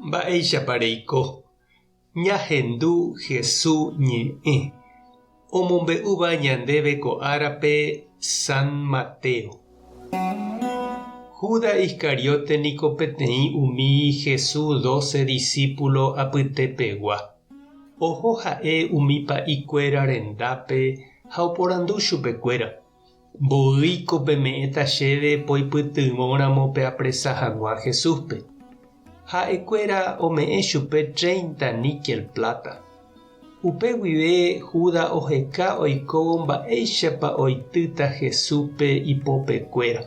Mba'éichapa reiko? Ñahendu Hesu ñe'ẽ, omombe'úva ñandéve ko árape San Mateo. Judas Iscariote niko peteĩ umi Hesu dóse disípulo apytepegua. Oho ha'e umi pa'i kuéra rendápe ha oporandu chupekuéra, Mboýiko peme'ẽta chéve poipytyvõramo peapresa hag̃ua Jesúspe? Ha'ekuéra ome'ẽ chupe treinta níkel pláta. Upe guive Judas oheka oikóvo mba'éichapa oitýta Jesúspe ipopekuéra.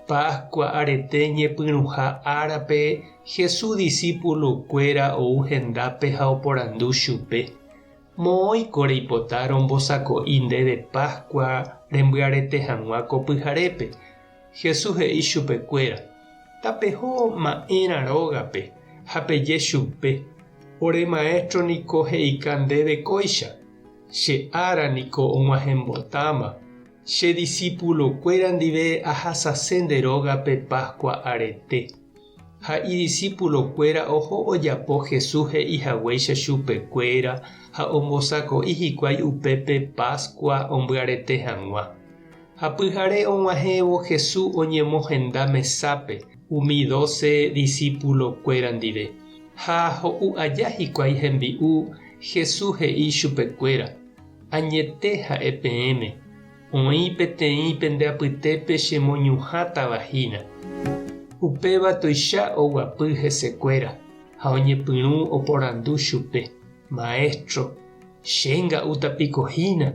Páskua arete ñepyrũha árape Jesús disípulokuéra ou hendápe ha oporandu chupe, Moõiko reipota rombosako'i ndéve Páskua rembyarete hag̃ua ko pyharépe? Jesús he'i chupekuéra, Tapeho ma'ẽrã rógape ha peje chupe, Ore Maéstro niko he'ika ndéve kóicha, Che ára niko og̃uahẽmbotáma, che disípulokuéra ndive ahasase nde rógape Páskua arete. Ha idisípulokuéra oho ojapo Jesús he'i haguéicha chupekuéra ha ombosako'i hikuái upépe Páskua ombyarete hag̃ua. Ha pyhare og̃uahẽvo Jesús oñemohenda mesápe umi dóse disípulokuéra ndive. Ha ho'u aja hikuái hembi'u, Jesús he'i chupekuéra, Añete ha'e peẽme, Oĩ peteĩ pende apytépe chemoñuhãtava hína. Upéva tuicha oguapy hesekuéra ha oñepyrũ oporandu chupe, Maéstro, che nga'úta piko hína?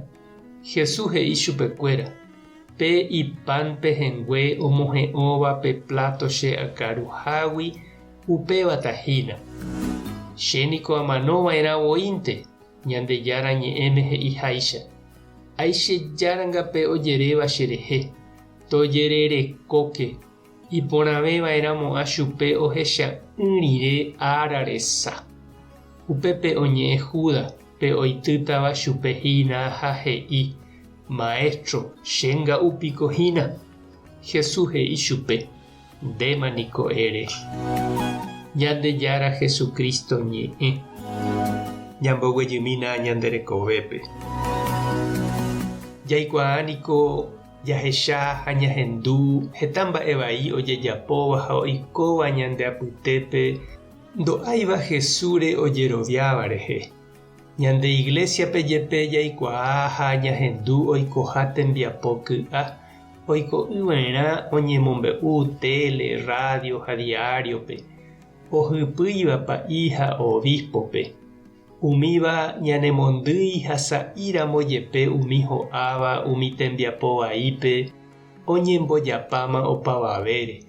Jesús he'i chupekuéra, Pe ipan pehẽngue omohe'õva pe pláto che akaruhágui, upévata hína. Che niko amano va'erã voínte, Ñandejára Ñe'ẽme he'iháicha, Aichejáranga pe ojeréva cherehe, tojererekóke, iporãve va'erãmo'ã chupe ohecha'ỹ rire ára resa. Upépe oñe'ẽ Judas, pe oitýtava chupe hína, ha he'i, Maestro, che nga'u piko hína? Jesús he'i chupe, Ndéma niko ere. Ñandejára Jesucristo ñe'ẽ. Ñamboguejymína ñande rekovépe. Jaikuaa niko jahecha ha ñahendu heta mba'e vai ojejapóva ha oikóva ñande apytépe ndo'áiva Jesúsre ojeroviáva rehe. Ñande Iglésiape jepe jaikuaa ha ñahendu oikoha tembiapo ky'a Oiko'ỹva'erã oñemombe'u téle, rrádio ha diáriope, ohypýiva pa'i ha obíspope. Umíva ñanemondýi ha sa'íramo jepe umi ho'áva umi tembiapo vaípe oñembojapáma opavavére,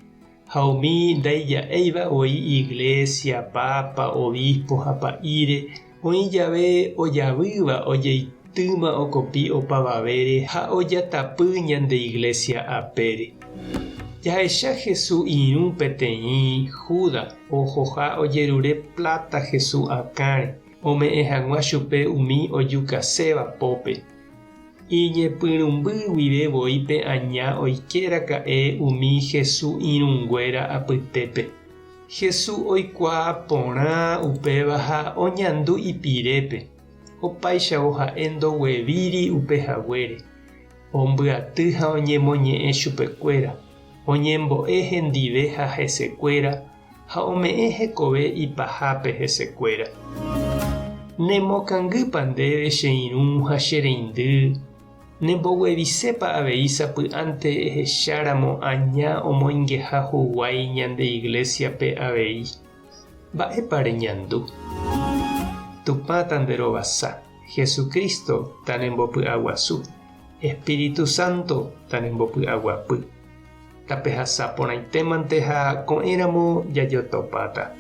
ha umi ndaija'éiva voi iglésia, pápa, obispo ha pa'íre oĩ jave ojavýva ojeitýma okopi opavavére ha ojatapy ñande iglésia apére. Jahecha Hesu irũ peteĩ Judas ohoha ojerure pláta Hesu akãre ome'ẽ hag̃ua chupe umi ojukaséva pópe. Iñepyrũmby guive voi pe aña oike raka'e umi Hesu irũnguéra apytépe. Hesu oikuaa porã upéva ha oñandu ipirépe, opáichavo ha'e ndoguevíri upe haguére. Ombyaty ha oñemoñe'ẽ chupekuéra, oñembo'e hendive ha hesekuéra ha ome'ẽ hekove ipahápe hesekuéra. Nemokangýpa ndéve che irũ ha che reindy, nemboguevisépa avei sapy'ánte ehecháramo aña omoingeha huguái ñande iglésiape avei? Mba'épa reñandu? Tupã tanderovasa, Jesucristo tanembopy'aguasu, Espíritu Santo tanembopy'aguapy. Tapehasa porãitémante ha ko'ẽramo jajotopáta.